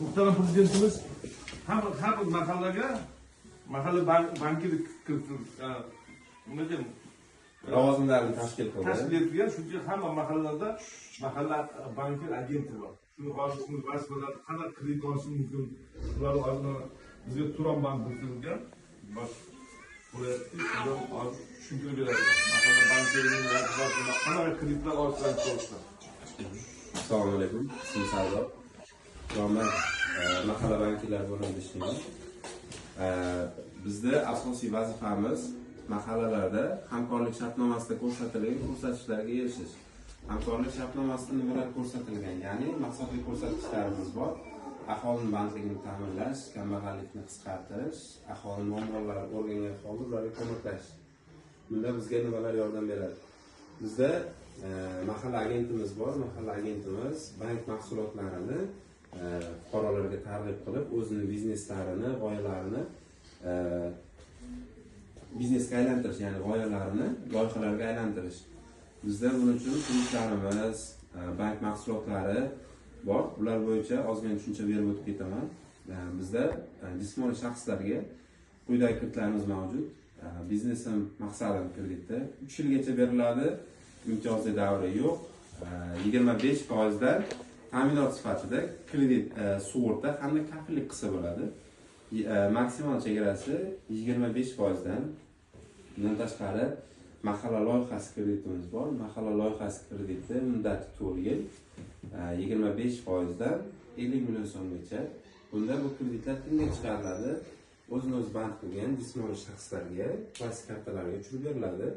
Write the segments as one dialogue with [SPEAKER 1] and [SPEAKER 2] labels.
[SPEAKER 1] Muhtaram prezidentimiz har bir mahallaga mahalla banki kiritib, nima deyman,
[SPEAKER 2] Lavozimlarni tashkil qildi.
[SPEAKER 1] Tashkil etilgan. Shuning uchun hamma mahallalarda mahalla banki agenti bor. Shuni hozir shuni vazifalari, qanaqa kredit olishi mumkin, ular hozir bizga Turon bank bitilgan bosh bo'lyapti. Shular hozir tushuntirib beradi mahalla bankerining vazifasi, qanaqa kreditlar olishdan to'g'risida.
[SPEAKER 2] Assalomu alaykum. Ismim Sardor. Man mahalla bankirlar bo'limida ishlayman. Bizda asosiy vazifamiz mahallalarda hamkorlik shartnomasida ko'rsatilgan ko'rsatkichlarga erishish. Hamkorlik shartnomasida nimalar ko'rsatilgan? Ya'ni maqsadli ko'rsatkichlarimiz bor. Aholini bandligini ta'minlash, kambag'allikni qisqartirish, aholi muammolarini o'rgangan holda ularga ko'maklashish. Bunda bizga nimalar yordam beradi? Bizda mahalla agentimiz bor. Mahalla agentimiz bank mahsulotlarini fuqarolarga targ'ib qilib, o'zini bizneslarini, g'oyalarini biznesga aylantirish, ya'ni g'oyalarini loyihalarga aylantirish. Bizda buning uchun kreditlarimiz, bank mahsulotlari bor. Ular bo'yicha ozgina tushuncha berib o'tib ketaman. Bizda jismoniy shaxslarga quyidagi kreditlarimiz mavjud. Biznesim maqsadim krediti 3 yilgacha beriladi, imtiyozli davri yo'q. 25% dan ta'minot sifatida kredit sug'urta hamda kafillik qilsa bo'ladi. Maksimal chegarasi 25% dan. Bundan tashqari mahalla loyihasi kreditimiz bor. Mahalla loyihasi krediti muddati 4 yil, 25% dan 50 million so'mgacha. Bunda bu kreditlar kimga chiqariladi? O'zini o'zi band qilgan jismoniy shaxslarga plastik kartalarga tushirib beriladi.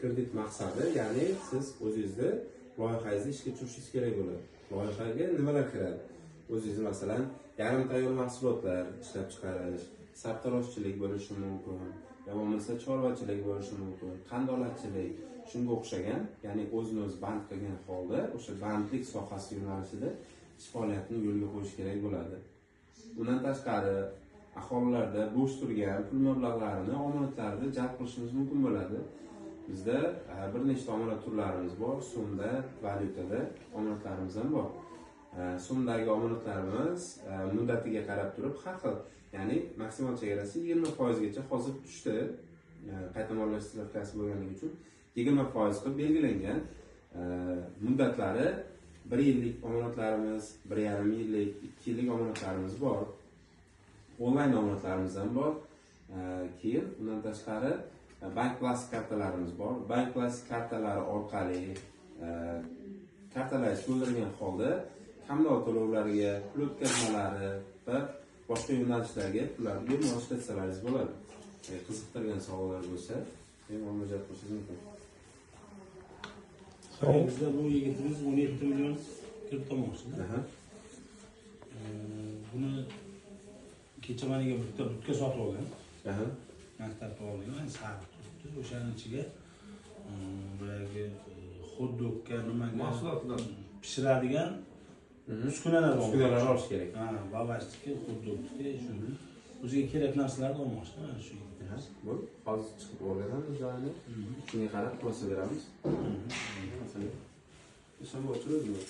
[SPEAKER 2] Kredit maqsadi, ya'ni siz o'zingizni loyihangizni ishga tushirishingiz kerak bo'ladi. Loyihaga nimalar kiradi? O'zingiz masalan yarim tayyor mahsulotlar ishlab chiqarish, sartaroshchilik bo'lishi mumkin, yo bo'lmasa chorvachilik bo'lishi mumkin, qandolatchilik, shunga o'xshagan, ya'ni o'zini o'zi band qilgan holda o'sha bandlik sohasi yo'nalishida ish faoliyatini yo'lga qo'yish kerak bo'ladi. Bundan tashqari aholilarda bo'sh turgan pul mablag'larini omonatlarda jalb qilishimiz mumkin bo'ladi. Bizda bir nechta omonat turlarimiz bor, so'mda, valyutada omonatlarimiz ham bor. So'mdagi omonatlarimiz muddatiga qarab turib har xil, ya'ni maksimal chegarasi 20% gacha hozir tushdi. Qayta moliyalashtirish stavkasi bo'lganligi uchun 20% qilib belgilangan. Muddatlari 1 yillik omonatlarimiz, 1,5 yillik, 2 yillik omonatlarimiz bor. Onlayn omonatlarimiz ham bor. Keyin undan tashqari bank plastik kartalarimiz bor. Bank plastik kartalari orqali kartalar to'ldirgan holda kommunal to'lovlarga, pul o'tkazmalari va boshqa yo'nalishlarga pullarni bemalol ishlatsalaringiz bo'ladi. Qiziqtirgan savollar bo'lsa, bemalol murojaat qilishingiz mumkin.
[SPEAKER 3] Bizda bu yigitimiz 17 million kiritmoqchi. Buni kecha maniga bitta butka sotib olgan. Maktabda olgan, sariq turibdi. O'shaning ichiga boyagi xot-dogga nimaga
[SPEAKER 1] mahsulotlar
[SPEAKER 3] pishiradigan uskunalar olgan.
[SPEAKER 2] Uskunalar olish kerak.
[SPEAKER 3] Ha, lavashniki, xot-dogniki, shu o'ziga kerak narsalarni olmoqchi mana shu yigitimiz.
[SPEAKER 2] Bo'ldi. Hozir chiqib o'rganamiz joyini. Shunga qarab xulosa beramiz. Masalan, o'sha o'tiribmi?